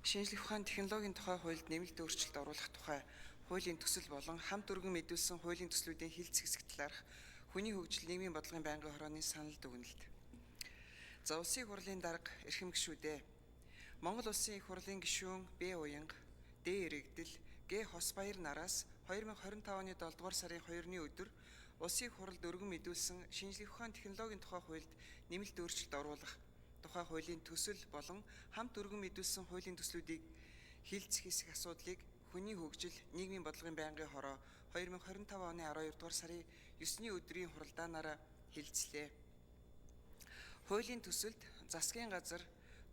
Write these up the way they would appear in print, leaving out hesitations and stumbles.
Шинжлэх ухаан технологийн тухай хуульд нэмэлт өөрчлөлт оруулах тухай хуулийн төсөл болон хамт өргөн мэдүүлсэн хуулийн төслүүдийн хилцэх хэсэг талаарх хүний хөгжил нийгмийн бодлогын байнгын хорооны санал дүгнэлт. За, улсын их хурлын дарга, эрхэм гишүүдээ. Монгол Улсын их хурлын гишүүн Б Уянга, Д Ирэгдэл, Г Хосбаяр нараас 2025 оны 7 дугаар сарын 2-ны өдөр Улсын их хурлд өргөн мэдүүлсэн шинжлэх ухаан технологийн тухай хуульд нэмэлт өөрчлөлт оруулах тухай хуулийн төсөл болон хамт өргөн мэдүүлсэн хуулийн төслүүдийг хилцэх хэсэг асуудлыг хүний хөгжил нийгмийн бодлогын байнгын хороо 2025 оны 12 дугаар сарын 9-ний өдрийн хуралдаанаараа хилцлээ. Хуулийн төсөлд засгийн газар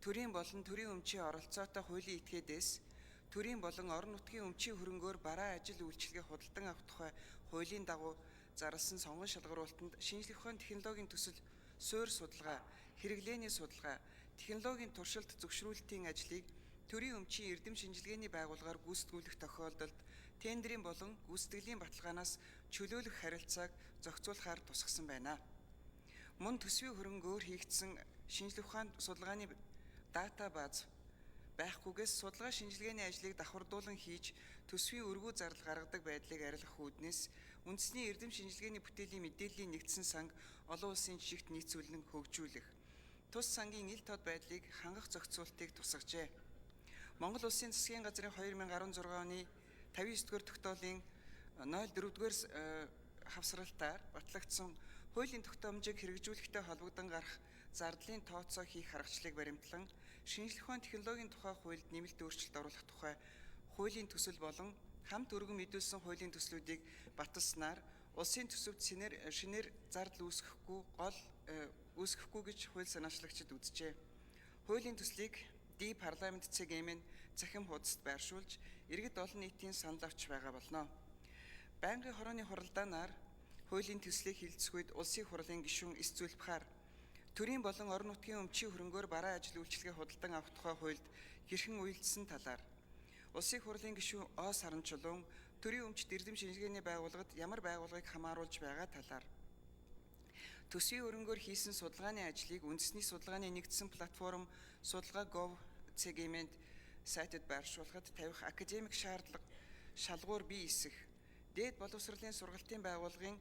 төрийн болон төрийн өмчийн оролцоотой хуулийн этгээдээс төрийн болон орон нутгийн өмчийн хөрөнгөөр бараа ажил үйлчилгээ худалдан авах тухай хуулийн дагуу зарласан сонгон шалгаруултанд шинжлэх ухааны технологийн төсөл, суурь судалгаа, хэрэглээний судалгаа, технологийн туршилт зөвшөөрүүлтийн ажлыг төрийн өмчийн эрдэм шинжилгээний байгууллагаар гүйцэтгүүлэх тохиолдолд тендерийн болон гүйцэтгэлийн баталгаанаас чөлөөлөх харилцааг зохицуулахаар тусгасан байна. Мөн төсвийн хөрөнгөөр хийгдсэн шинжлэх ухааны судалгааны дата бааз байхгүйгээс судалгаа шинжилгээний ажлыг давхардуулан хийж төсвийн өргүү зардал гаргадаг байдлыг арилгах үүднээс үндэсний эрдэм шинжилгээний бүтээлийн мэдээллийн нэгдсэн санг олон улсын жишгт нийцүүлэн хөгжүүлэх, тус сангийн ил тод байдлыг хангах зохицуултыг тусгажээ. Монгол Улсын засгийн газрын 2016 оны 59 дугаар тогтоолын 04-р хавсралтаар батлагдсан хуулийн тогтоомжийг хэрэгжүүлэхтэй холбогдон гарах зардлын тооцоо хийх аргачлалыг баримтлан шинжлэх ухааны технологийн тухай хуульд нэмэлт өөрчлөлт оруулах тухай хуулийн төсөл болон хамт өргөн мэдүүлсэн хуулийн төслүүдийг баталснаар улсын төсөвт шинээр зардал үүсгэхгүй гол үүсгэхгүй гэж хууль санаачлагчид үзжээ. Хуулийн төслийг Д парламент ЦГМ-ийн цахим хуудасд байршуулж иргэд олон нийтийн санал авч байгаа болно. Байнгын хорооны хуралдаанаар хуулийн төслийг хилцэх үед улсын хурлын гишүүн эс зүйлбахаар төрийн болон орон нутгийн өмчийн хөрөнгөөр бараа ажил үйлчилгээ худалдан авах тухай хуульд хэрхэн уялдсан талаар, улсын хурлын гишүүн О Саранчулуун төрийн өмчт эрдэм шинжилгээний байгууллагад ямар байгууллагыг хамааруулж байгаа талаар, төсвийн хөрөнгөөр хийсэн судалгааны ажлыг үндэсний судалгааны нэгдсэн платформ судалгаа gov цгмэнд сайтад байршуулахад тавих академик шаардлага шалгуур бий эсэх, дээд боловсролын сургалтын байгууллагын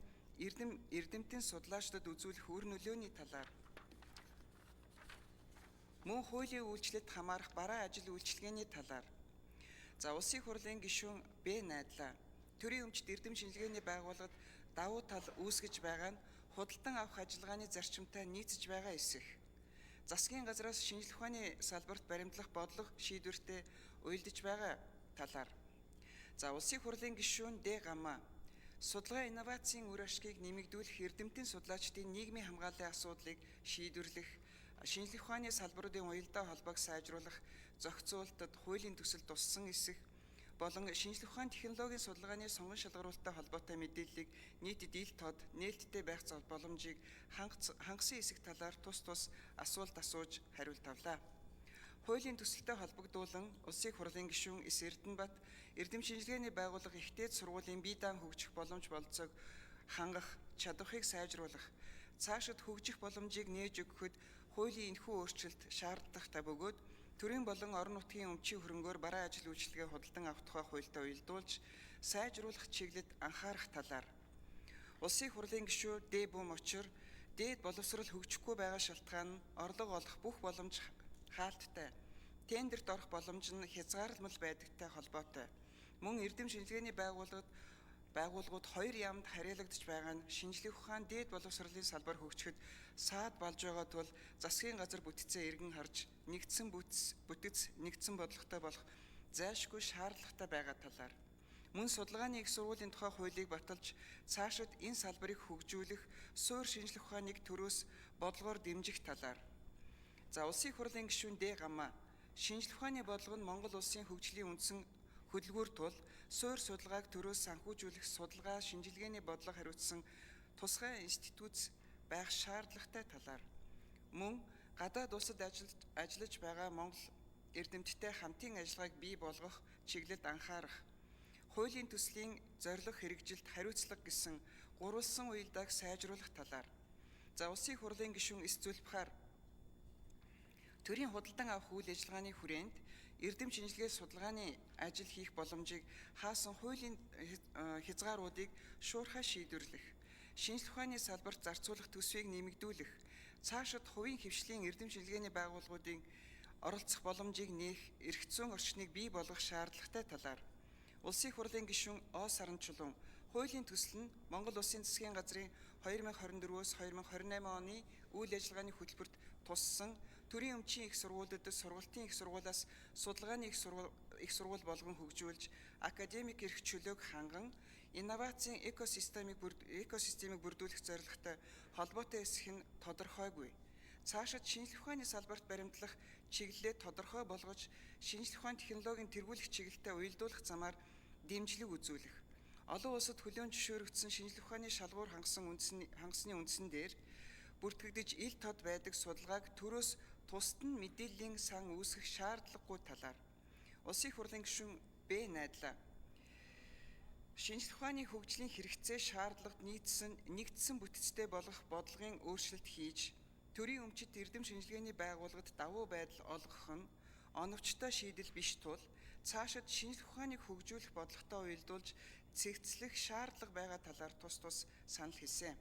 эрдэмтэн судлаачдад үзүүлэх үр нөлөөний талаар, мөн хуулийн үйлчлэлд хамаарах бараа ажил үйлчилгээний талаар. За, улсын хурлын гишүүн Б Найдлаа төрийн өмчт эрдэм шинжилгээний байгууллагад давуу тал үүсгэж байгаа нь худалдан авах ажиллагааны зарчимтай нийцэж байгаа эсэх, засгийн газраас шинжлэх ухааны салбарт баримтлах бодлого шийдвэртэй уялдаж байгаа талаар. За, улсын хурлын гишүүн Д Гамаа судалгаа инновацийн үр ашгийг нэмэгдүүлэх, эрдэмтэн судлаачдын нийгмийн хамгааллын асуудлыг шийдвэрлэх, шинжлэх ухааны салбаруудын уялдаа холбоог сайжруулах зохицуултад хуулийн төсөл туссан эсэх болон шинжлэх ухааны технологийн судалгааны сонгон шалгаруулалттай холбоотой мэдээллийг нийтэд ил тод нээлттэй байх боломжийг хангасан эсэх талаар тус тус асуулт асууж хариулт авлаа. Хуулийн төсөлтэй холбогдуулан улсын хурлын гишүүн Эс Эрдэнэбат эрдэм шинжилгээний байгууллага их дээд сургуулийн бие даан хөгжих боломж бололцоог хангах, чадварыг сайжруулах, цаашид хөгжих боломжийг нээж өгөхөд хуулийн энэхүү өөрчлөлт шаардлагатай бөгөөд төрийн болон орон нутгийн өмчийн хөрөнгөөр бараа ажил үйлчилгээ худалдан авах тухай хуультай уялдуулж сайжруулах чиглэлд анхаарах талаар. Улсын хурлын гишүүн Д Бум Очир дээд боловсрол хөгжихгүй байгаа шалтгаан нь орлого олох бүх боломж хаалттай, тендерт орох боломж нь хязгаарлалт байдагтай холбоотой. Мөн эрдэм шинжилгээний байгууллагууд хоёр яамд харьяалагдаж байгаа нь шинжлэх ухаан дээд боловсролын салбар хөгжихэд саад болж байгаа тул засгийн газар бүтцээ эргэн харж нэгдсэн бүтэц, нэгдсэн бодлоготой болох зайлшгүй шаардлагатай байгаа талаар. Мөн судалгааны их сургуулийн тухай хуулийг баталж цаашид энэ салбарыг хөгжүүлэх, суурь шинжлэх ухааныг төрөөс бодлогоор дэмжих талаар. За, улсын хурлын гишүүн Д Гамаа шинжлэх ухааны бодлого нь Монгол улсын хөгжлийн үндсэн хөдөлгүүр тул суурь судалгааг төрөөс санхүүжүүлэх судалгаа шинжилгээний бодлого хариуцсан тусгай институт байх шаардлагатай талаар. Мөн гадаад улсад ажиллаж байгаа Монгол эрдэмтдтэй хамтын ажиллагааг бий болгох чиглэлд анхаарах, хуулийн төслийн зорилго, хэрэгжилт, хариуцлага гэсэн гурвалсан уялдааг сайжруулах талаар. За, улсын хурлын гишүүн Эс Зүлбахаар Төрийн худалдан авах үйл ажиллагааны хүрээнд эрдэм шинжилгээ судалгааны ажил хийх боломжийг хаасан хуулийн хязгааруудыг шуурхай шийдвэрлэх, шинжлэх ухааны салбарт зарцуулах төсвийг нэмэгдүүлэх, цаашид хувийн хэвшлийн эрдэм шинжилгээний байгууллагуудын оролцох боломжийг нээх эрх зүйн орчныг бий болгох шаардлагатай талаар Улсын их хурлын гишүүн О Саранчулуун хуулийн төсөл нь Монгол Улсын засгийн газрын 2024-өөс 2028 оны үйл ажиллагааны хөтөлбөрт туссан төрийн өмчийн их сургуулиудад сургалтын их сургуулиас судалгааны их сургууль болгон хөгжүүлж академик эрх чөлөөг ханган инновацийн экосистемийг бүрдүүлэх зорилготой холбоотой эсэх нь тодорхойгүй. Цаашид шинжлэх ухааны салбарт баримтлах чиглэлээ тодорхой болгож шинжлэх ухааны технологийн тэргүүлэх чиглэлтэй уялдуулах замаар дэмжлэг үзүүлэх. Олон улсад хүлээн зөвшөөрөгдсөн шинжлэх ухааны шалгуур хангасны үндсэн дээр бүртгэгдэж ил тод байдаг судалгааг төрөөс тусад нь мэдээллийн сан үүсгэх шаардлагагүй талаар Улсын их хурлын гишүүн Б. Найдлаа шинжлэх ухааны хөгжлийн хэрэгцээ шаардлагад нийцсэн нэгдсэн бүтцтэй болгох бодлогын өөрчлөлт хийж төрийн өмчит эрдэм шинжилгээний байгууллагад давуу байдал олгох нь оновчтой шийдэл биш тул цаашид шинжлэх ухааныг хөгжүүлэх бодлоготой уялдуулж цэгцлэх шаардлага байгаа талаар тус тус санал хэлсэн.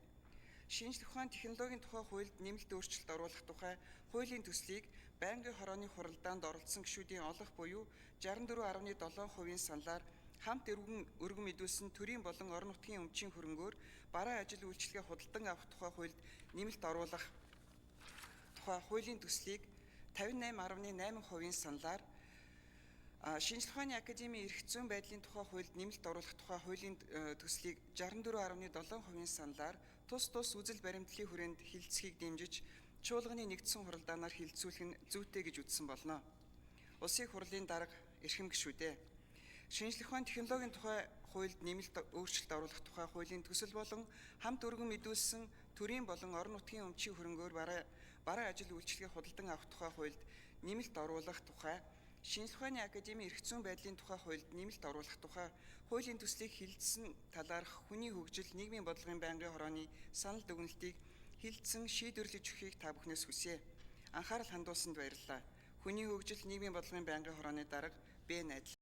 Шинжлэх ухаан технологийн тухай хуульд нэмэлт өөрчлөлт оруулах тухай хуулийн төслийг байнгын хорооны хуралдаанд оролцсон гишүүдийн олох буюу 64.7% саналаар хамт өргөн мэдүүлсэн төрийн болон орон нутгийн өмчийн хөрөнгөөр бараа ажил үйлчилгээ худалдан авах тухай хуульд нэмэлт оруулах тухай хуулийн төслийг 58.8% саналаар Шинжлэх ухааны академийн эрх зүйн байдлын тухай хуульд нэмэлт оруулах тухай хуулийн төслийг 64.7% саналаар тус тус үзэл баримтлалын хүрээнд хилцэхийг дэмжиж чуулганы нэгдсэн хуралдаанаар хилцүүлэх нь зүйтэй гэж үзсэн болно. Улсын их хурлын дарга эрхэм гишүүдээ. Шинжлэх ухааны технологийн тухай хуульд нэмэлт өөрчлөлт оруулах тухай хуулийн төсөл болон хамт өргөн мэдүүлсэн төрийн болон орон нутгийн өмчийн хөрөнгөөр бараа ажил үйлчилгээ худалдан авах тухай хуульд нэмэлт оруулах тухай Шинжлэх ухааны академийн эрх зүйн байдлын тухай хуульд нэмэлт оруулах тухай хуулийн төслийг хилцсэн талаарх хүний хөгжил нийгмийн бодлогын байнгын хорооны санал дүгнэлтийг хилцэн шийдвэрлэж өгөхийг та бүхнээс хүсье. Анхаарал хандуулсанд баярлалаа. Хүний хөгжил нийгмийн бодлогын байнгын хорооны дарга Б. Найдлаа.